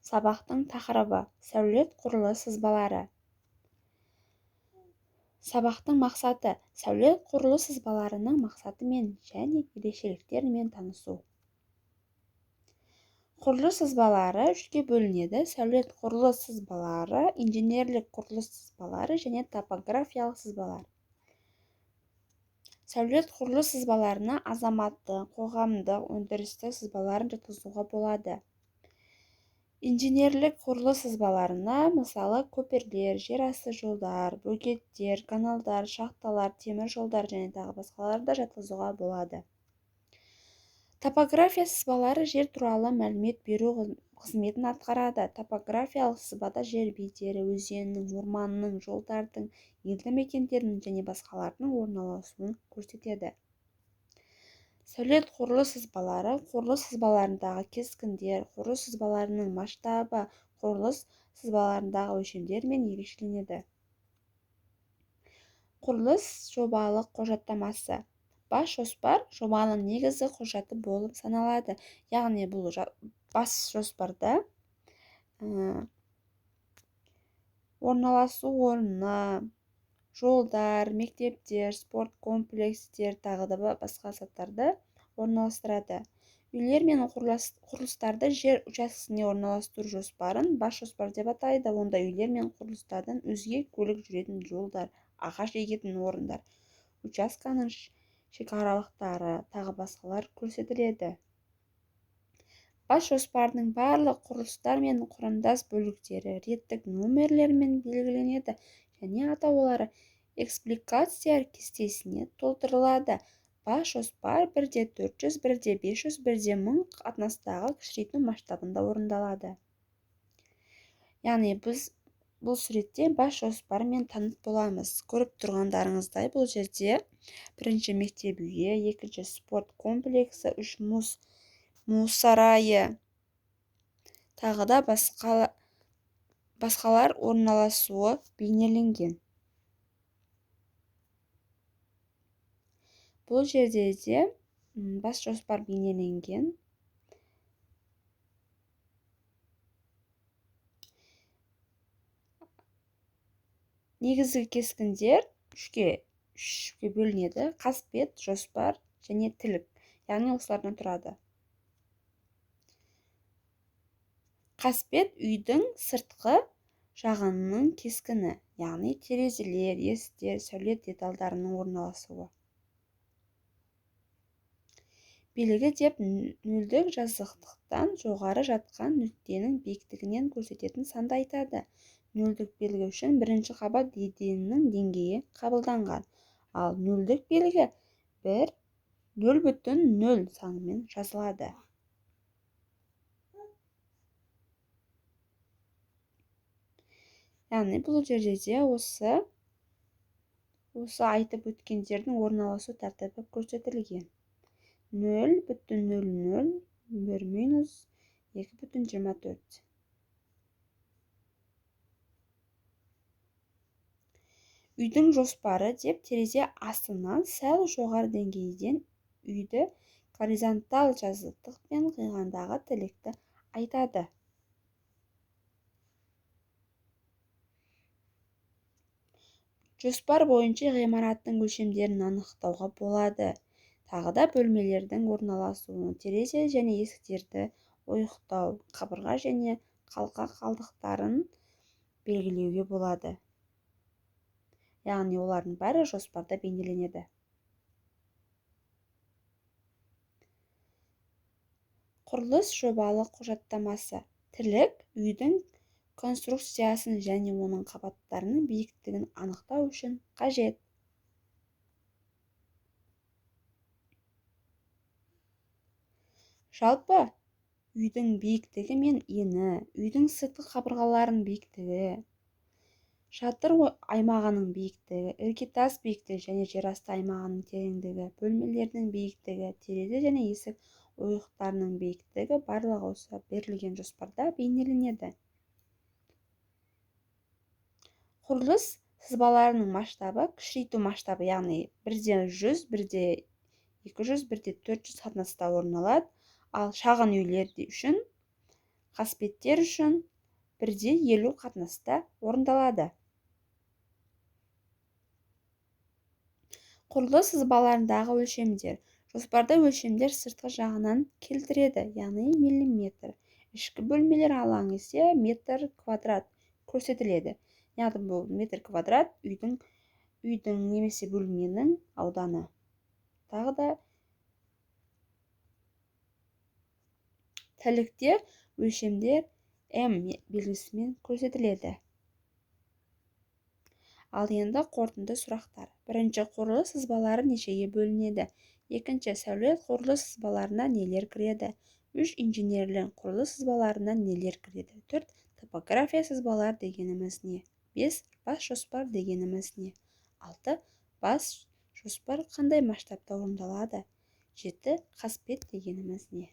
Сабақтың тақырыбы: сәулет құрылыс сызбалары. Сабақтың мақсаты: сәулет құрылыс сызбаларының мақсатымен және ерекшеліктерімен танысу. Құрылыс сызбалары үшке бөлінеді: сәулет құрылыс сызбалары, инженерлік құрылыс сызбалары және топографиялық сызбалар. Сәулет құрылыс сызбаларына азаматтық, қоғамдық, өндірістік сызбаларын жатқызуға болады. Инженерлік құрылыс сызбаларына, мысалы, көпірлер, жер асты жолдар, бөгеттер, каналдар, шахталар, темір жолдар және тағы басқаларды жатқызуға болады. Топография сызбалары жер туралы мәлімет беру қызметін атқарады. Топографиялық сызбада жер бедері, өзеннің, орманның, жолдардың, елді мекендердің және басқалардың орналасуын көрсетеді. Сәулет құрылыс сызбалары, құрылыс сызбаларындағы кескіндер, құрылыс сызбаларының масштабы, құрылыс сызбаларындағы өлшемдермен ерекшеленеді. Құрылыс жобалық құжаттамасы. Бас жоспар жобаның негізгі құжаты болып саналады. Яғни бұл бас жоспарда орналасу орны, жолдар, мектептер, спорт комплекстер, тағы да басқа заттарды орналастырады. Үйлер мен құрылыстарды жер учаскесіне орналастыру жоспарын бас жоспар деп атайды. Онда үйлер мен құрылыстардан өзге көлік жүретін жолдар, ағаш егетін орындар, учасканың шекаралықтары, тағы басқалар көрсетіледі. Бас жоспардың барлық құрылыстар мен құрамдас бөліктері реттік нөмірлермен белгіленеді және атаулары экспликация кестесіне толтырылады. Бас жоспар 1-де 400, 1-де 500, 1-де 1000 қатынастағы кішірейту масштабында орындалады. Яғни біз бұл суретте бас жоспармен таныс боламыз. Көріп тұрғандарыңыздай, бұл жерде бірінші мектеп үйі, екінші спорт комплексі, үш мұз сарайы, тағы да басқалар орналасуы бейнеленген. Бұл жерде де бас жоспар бейнеленген. Негізгі кескіндер үшке бөлінеді: қасбет, жоспар және тілік. Яғни осылардан тұрады. Қасбет үйдің сыртқы жағының кескіні, яғни терезелер, есіктер, сәулет детальдарының орналасуы. Белгі деп нөлдік жазықтықтан жоғары жатқан нүктенің биіктігінен көрсететін санды айтады. Нөлдік белгі үшін бірінші қабат еденінің деңгейі қабылданған, ал нөлдік белгі 1,0 санымен жазылады. Яғни бұл жерде де осы айтып өткендердің орналасу тәртібі көрсетілген. 0,00 1 минус 2,24. Үйдің жоспары деп терезе астынан сәл жоғары деңгейден үйді горизонталь жазықтықпен қиғандағы тілікті айтады. Жоспар бойынша ғимараттың өлшемдерін анықтауға болады. Тағы да бөлмелердің орналасуын, терезе және есіктерді ойықтау, қабырға және қалқа қалдықтарын белгілеуге болады. Яғни олардың бәрі жоспарда бейнеленеді. Құрылыс жобалық құжаттамасы. Тілік үйдің конструкциясын және оның қабаттарының биіктігін анықтау үшін қажет. Жалпы үйдің биіктігі мен ені, үйдің сыртқы қабырғаларының биіктігі, шатыр аймағының биіктігі, іргетас биіктігі және жерасты аймағының тереңдігі, бөлмелердің биіктігі, терезе және есік ойықтарының биіктігі барлығы осы берілген жоспарда бейнеленеді. Құрылыс сызбаларының масштабы кішірейту масштабы, яғни 1-де 100, 1-де 200, 1-де 400 қатынаста орын алады. Ал шағын үйлер үшін Қасбеттер үшін 1:50 қатынаста орындалады. Құрылыс сызбаларындағы өлшемдер. Жоспарда өлшемдер сыртқы жағынан келтіреді, яғни миллиметр. Ішкі бөлмелер алаңы есе метр квадрат көрсетіледі. Яғни бұл метр квадрат үйдің немесе бөлменің ауданы. Тағы да тәлікте өлшемдер М белгісімен көрсетіледі. Ал енді қорытынды сұрақтар. Бірінші, құрылыс сызбалары нешеге бөлінеді? Екінші, сәулет құрылыс сызбаларына нелер кіреді? Үш, инженерлік құрылыс сызбаларына нелер кіреді? Төрт, топография сызбалар дегеніміз не? Бес, бас жоспар дегеніміз не? Алты, бас жоспар қандай масштабта орындалады? Жеті, қасбет дегеніміз не?